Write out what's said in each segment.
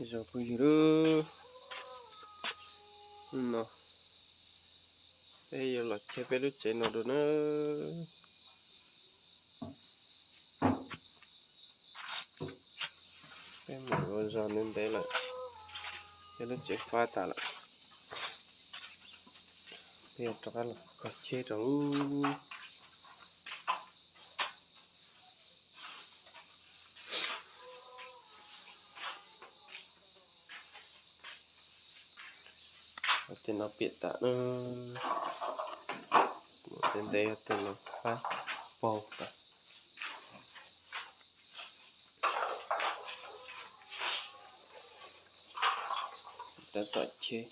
Zoo phooj ywg, hnub no peb yuav los cheb peb lub tsev no dua na. Peb mus ua zog ntev ntev lawm, peb lub tsev fab tas lawm. Peb yuav rov qab los kho cheb rau. Tej no piam tas na, tej ntev tej no fab paug tas. Tab tom cheb.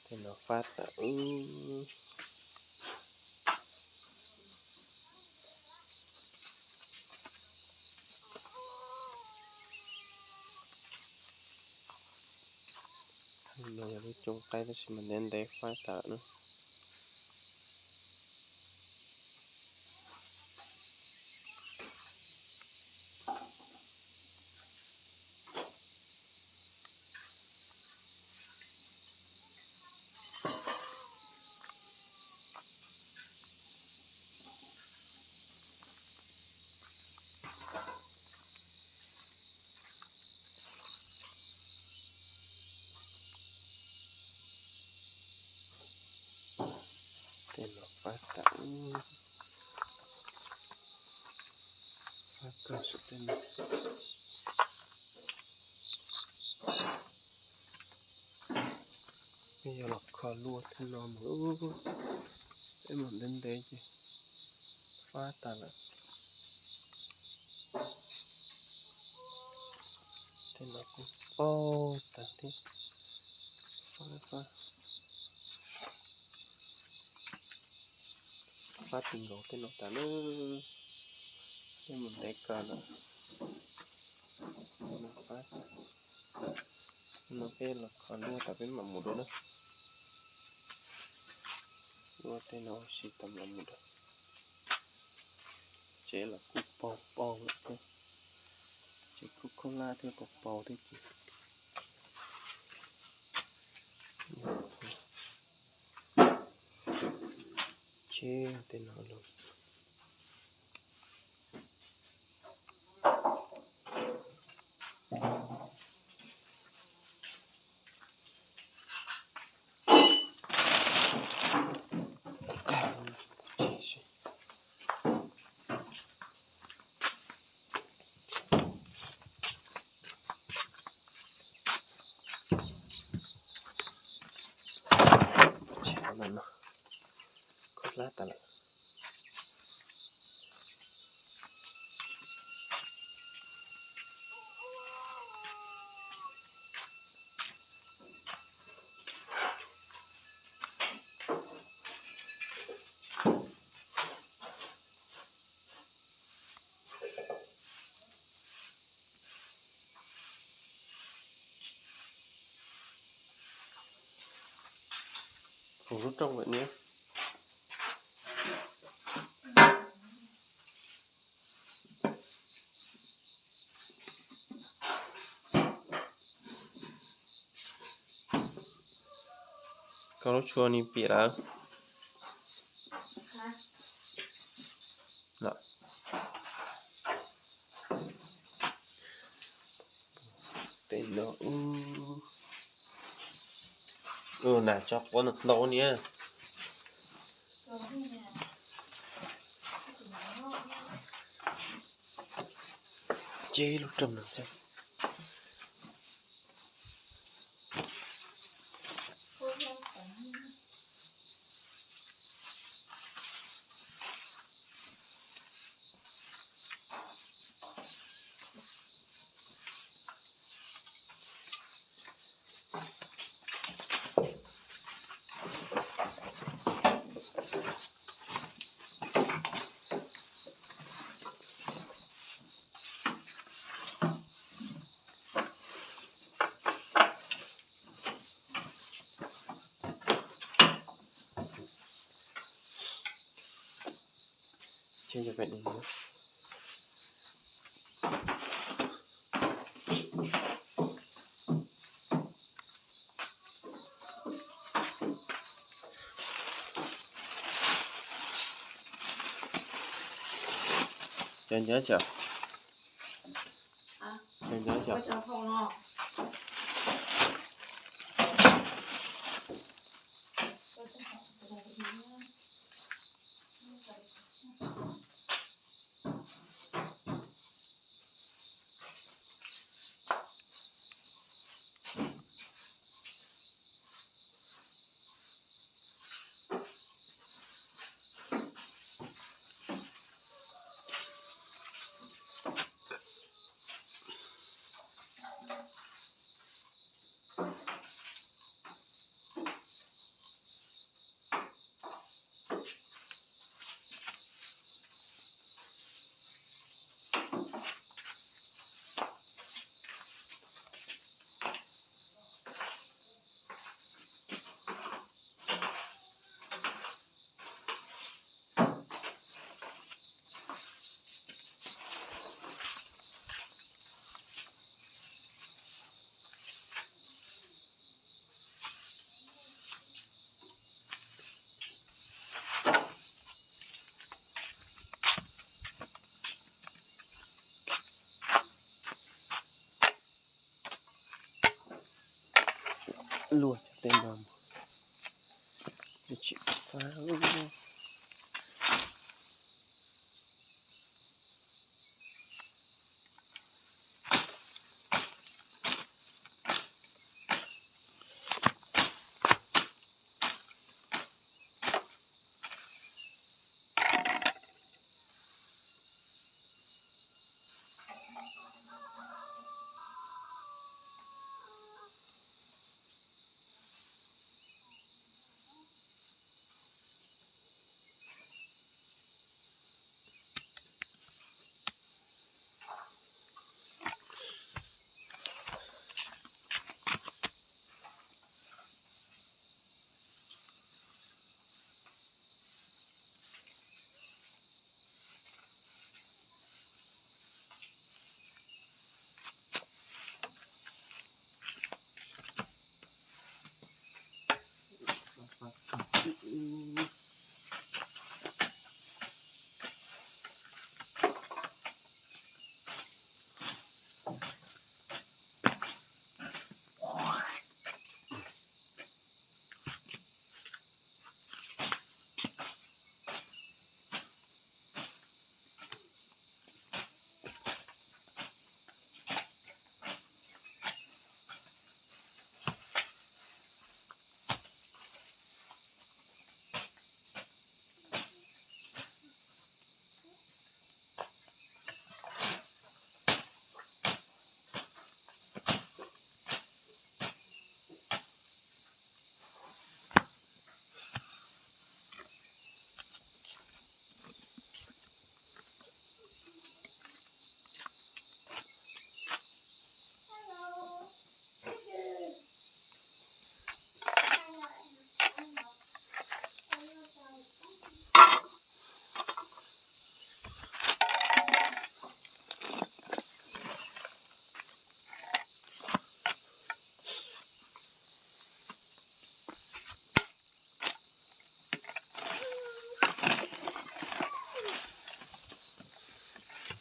Tej no fab tas. No yog lub cooj qaib tab sis mas ntev ntev fab tas na. Tej no fab tas, fab kawg saum tej no. Peb yuav los kho luaj tej no mus, peb mus ntev ntev ces fab tas lawm. Tej no kuj paug tas thiab. Fab, fab, fab ti nkaus tej no tas na. Tej mus ntev kawg lawm. No peb los kho luaj tas peb mam mus dua na. Luaj tej no ua si tas mam mus dua. Tsev los kuj paug paug lawm thiab. Tsev kuj khaub hlab thiab paug paug thiab ces. Cheb tej no los. Khaub hlab tas lawm. Hauv lub rooj lawm niam. Koj lub tsho ni piam lawm. Tej no, ua nas tso quav no ntau niam. Ces lub rooj no xwb. Cov nyob tsam, cov nyob tsam. Luaj tej no, tsis fab.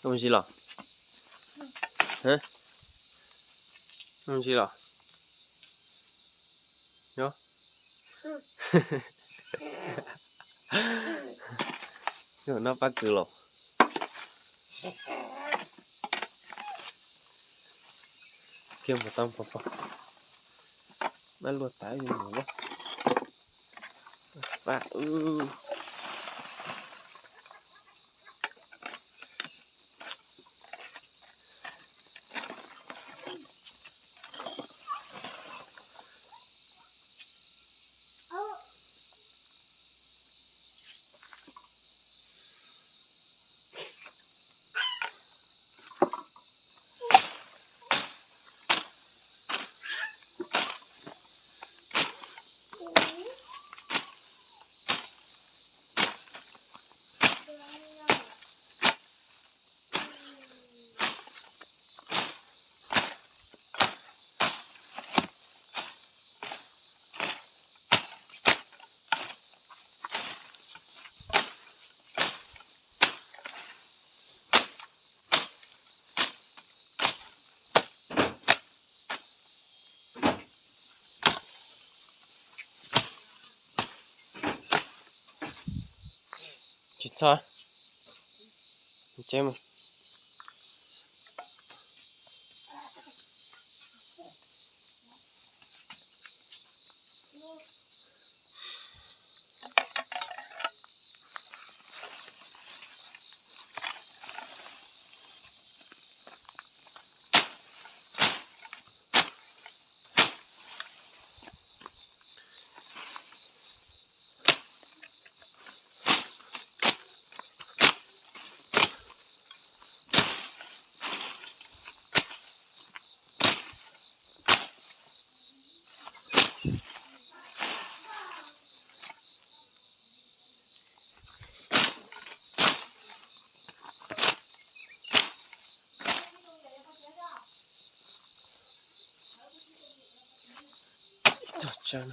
Noj ntsis los? Noj ntsis los? Nyob. Noj pab kws los. Kiag mus tau pov pog. Mab luaj tas mus. Pab. Tsis txhob. Tsev mus. Txog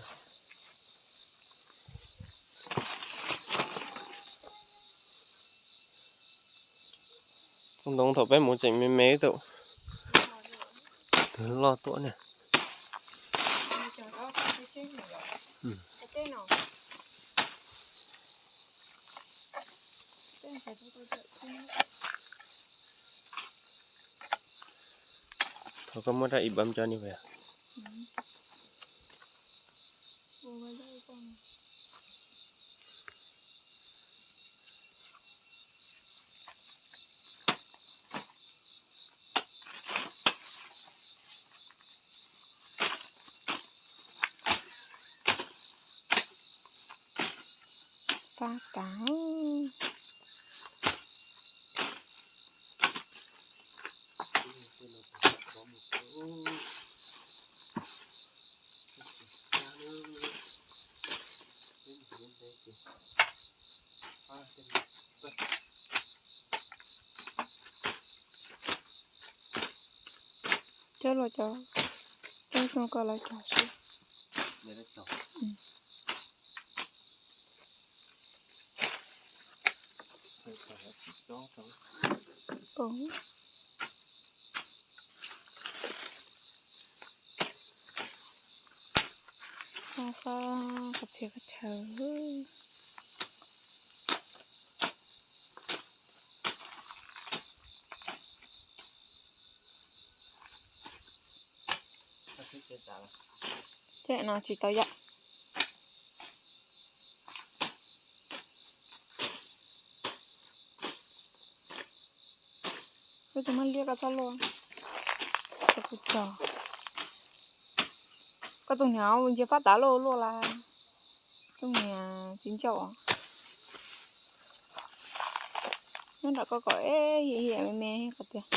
ntoo thaum peb mus tseem me me ib tug loj tuaj na. Thaum koj muab rau ib bam cov ni. Fab tas. Coj los cov, coj xoo ko los cog xwb. Qhov txhia qhov chaw. Tej no tsis tau yom. Koj tus maj liab koj txhob luaj. Koj tus niam ntsia fab tas luaj luaj la. Tus niam tsis ncauj. Nyob nram koj kom eb hiam hiam me me qhov tiag.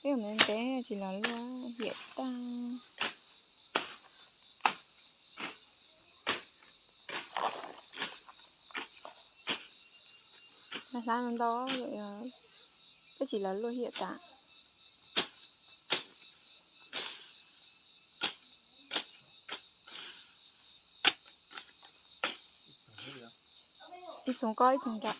Eb me ntev tsis los luaj hiam tag. Hlab ntau, peb tsis los luaj hiam tas. Ib txoos koj ib txoos nram.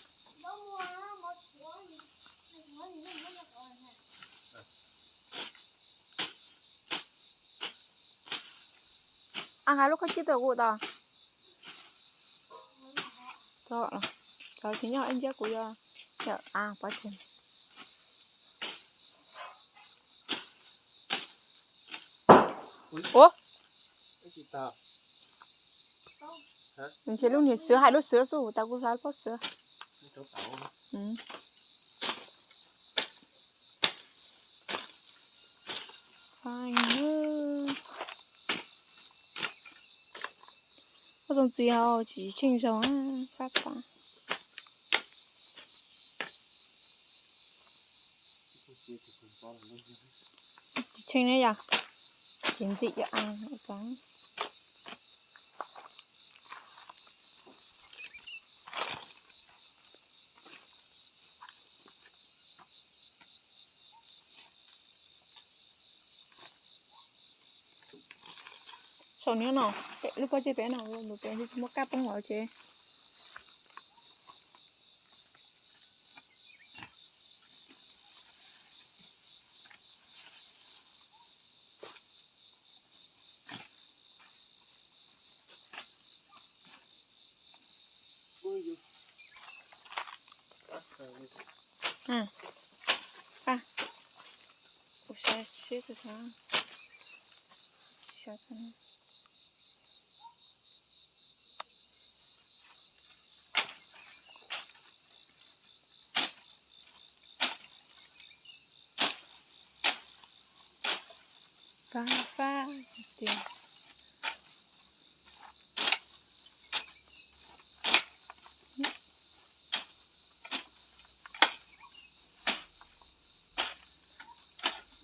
A, hais lub koj cib tuaj kuv tau. Cov tsis nyob ib nciab kuv yuav, yog a pov tseg. Ua, ntshe lub niag xwb hais lub xwb xwb tas kuv hlais pob xwb. Koj txoos txiv hauv tsis tsheej zog fab tas. Tsis tsheej ne yom, tsis ntxim yom. Saum niag no, lub pob zeb pem no, pem tsis muaj kab poob los tsev. Faj, kuv saib seb tus no tsis sab. Fab fab tiag.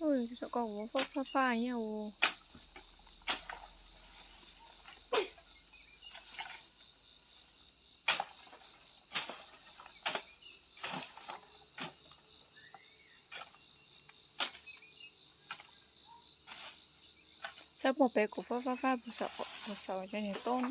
Ui, saum ko kuv fab fab fab nyiaj ua. Saib puag pem kuv fab fab fab puag saum, puag saum cov niag toj.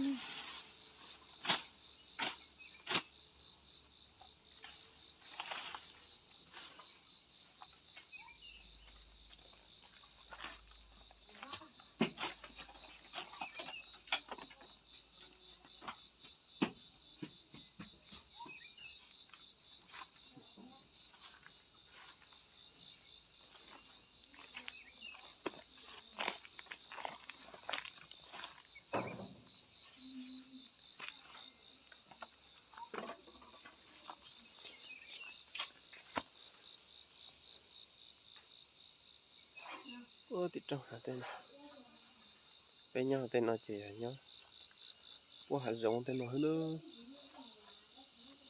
Ua tim rooj hav tej no, peb nyob tej no ces yog nyob puag hav zoov tej no xwb na.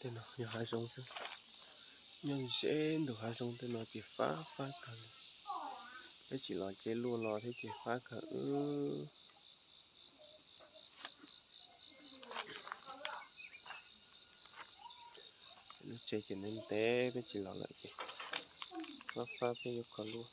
Tej no yog hav zoov xwb, nyob ze ntug hav zoov tej no ces fab fab kawg li. Peb tsis los ces luaj los thiab ces fab kawg. Lub tsev ces ntev ntev peb tsis los lawm ces fab fab peb yuav kho luaj.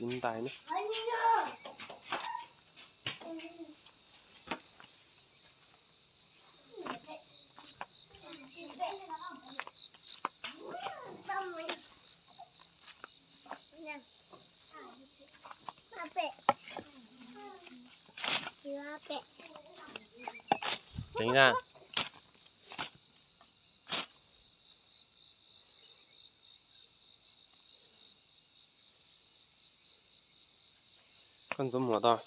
Txiv ntais na. Ceev na. Koj ntxuav muag tau.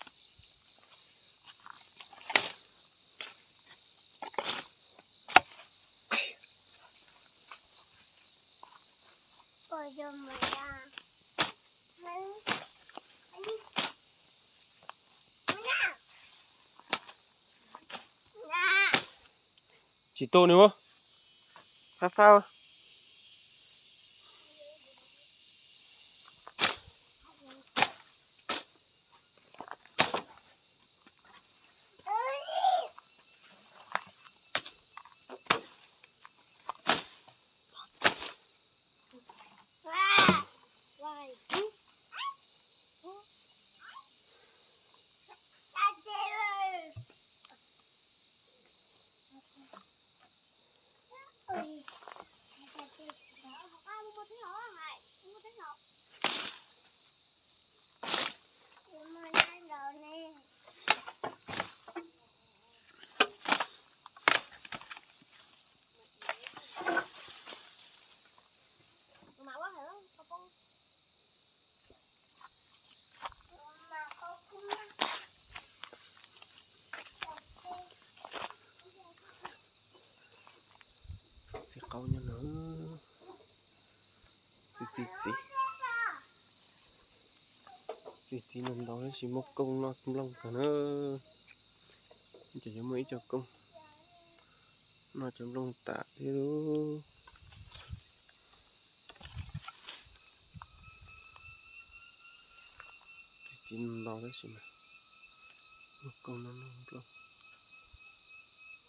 Tsis tu nws ua. Fab fab. Txiv txiv, txiv txiv ntau ntau tab sis muaj kooj noj nplooj kawg na. Ces yuav muaj ib co kooj noj cov nplooj tas thiab lauj. Txiv txiv ntau ntau tab sis mas muaj kooj noj nplooj,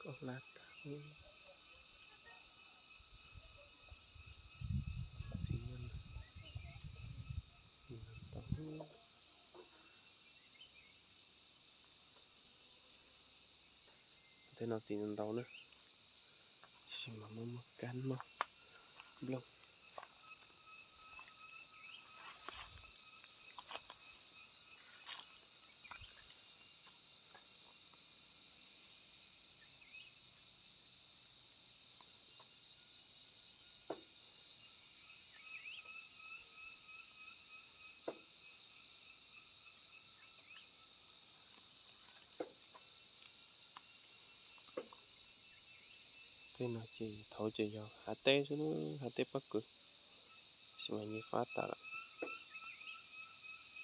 kooj hlab tas. Txiv ntau ntau. Tej no txiv ntau ntau na, tab sis mas muaj muaj kab noj nplooj. Tej no ces thaum ces yog hav teb xwb, hav teb pob kws, tab sis mas yeej fab tas lawm.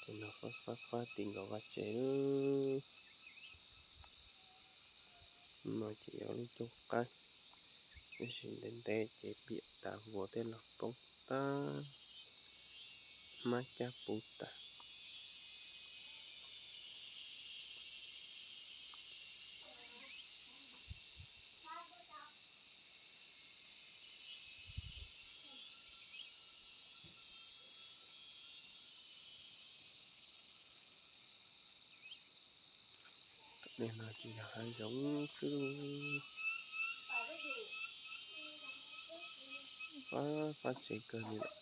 Tej no fab fab fab ti nkaus vaj tsev lawm. No ces yog lub cooj qaib, tab sis ntev ntev ces piam tas, vuas tej los poob tag, hmab cab puv tas. Tam no ces yog hav zoov xwb, fab fab tsev kawg li lawm.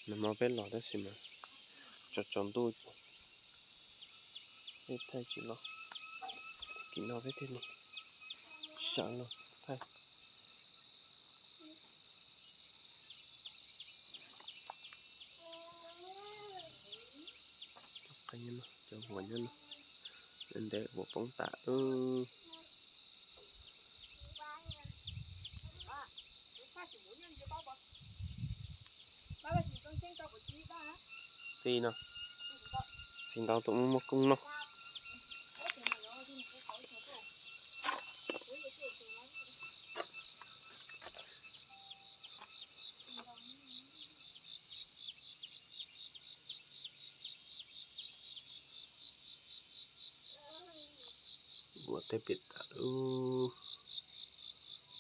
Nag hmo peb los tab sis mas tsaus tsaus ntuj ces peb thaij tsis los, tag kis no peb thiaj li sawv los thaij. Cov qaib nyob no, cov vuas nyob no, ntev ntev vuas poob tas. Txiv no, txiv ntau tus muaj muaj kooj noj. Vuas tej piam tas,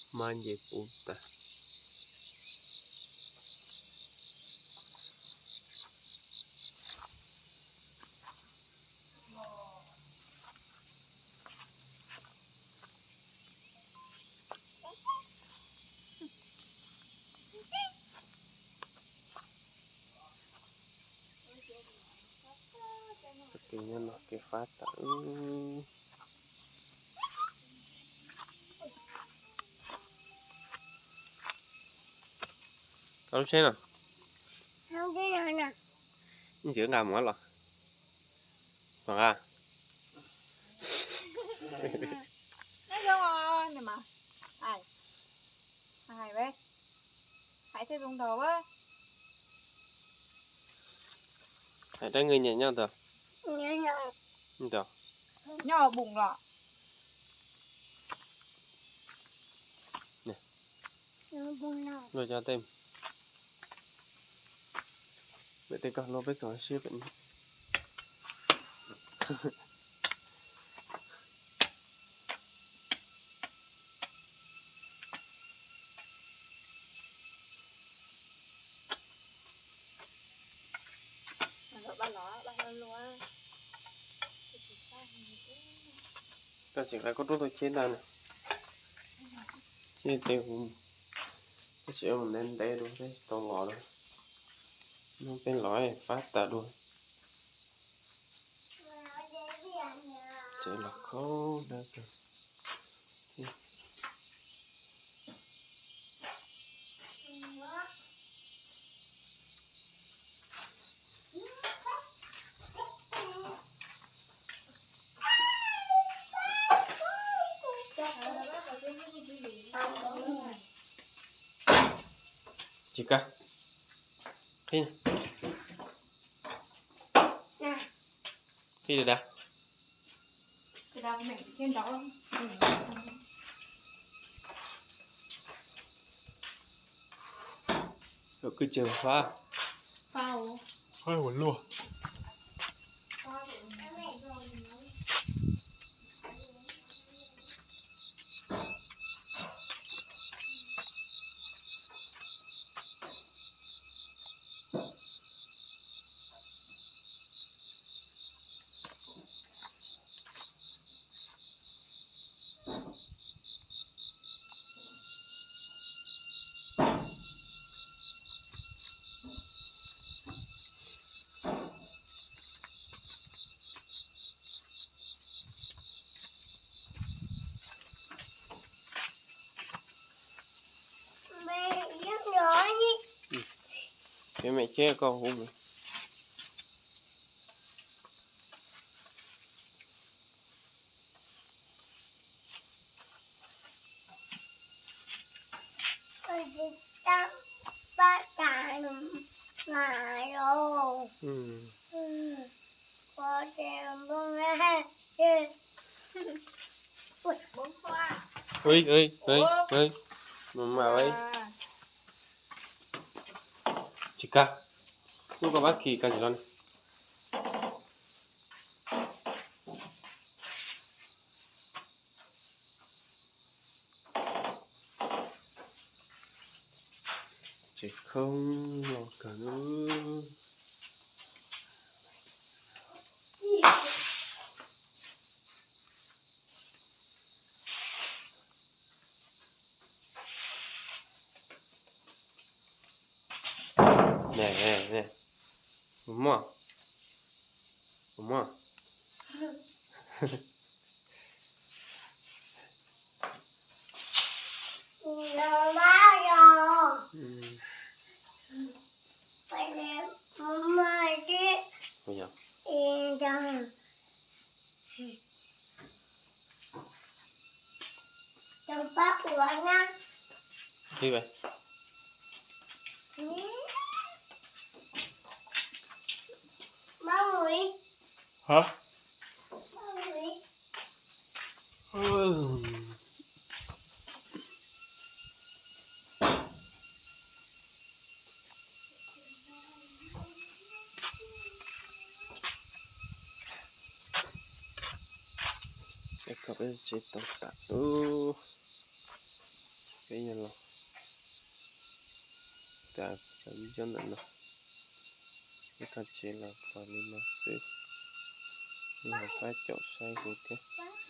hmab nce puv tas. Txoj kev nyob no kev fab tas. Tau lub tsheb no. Ntxiv nqa mus los. Mas nqa. Hais thiaj zoo nraug a. Hais dab nge nyam nyob ntawd. Nyob bung los. Luaj cov tej, pem tej koj luaj peb txog siab pem. Koj tseem hais koj rub tau cheb ntag na. Cheb tej hu, koj tseem mus ntev ntev dua thiab tsis tau los na. Hnub peb los fab tas dua. Tsev los khaub hlab kawg. Tsis kab. Qhib, qhib dav dav. Lub kwj tseg fab. Fab ua luaj. Ces mẹ cheb koj hub. Tsis kab, hnub koj pab khi koj tsis los ne. Tsev khoob los kawg lub. Puas muaj? Puas muaj? Hab. Peb tsev tau tas lub, peb yuav los tas cov vij yob ntawm no. Peb tsev los txog li no xwb, nej ho pab caum saib kuv thiab.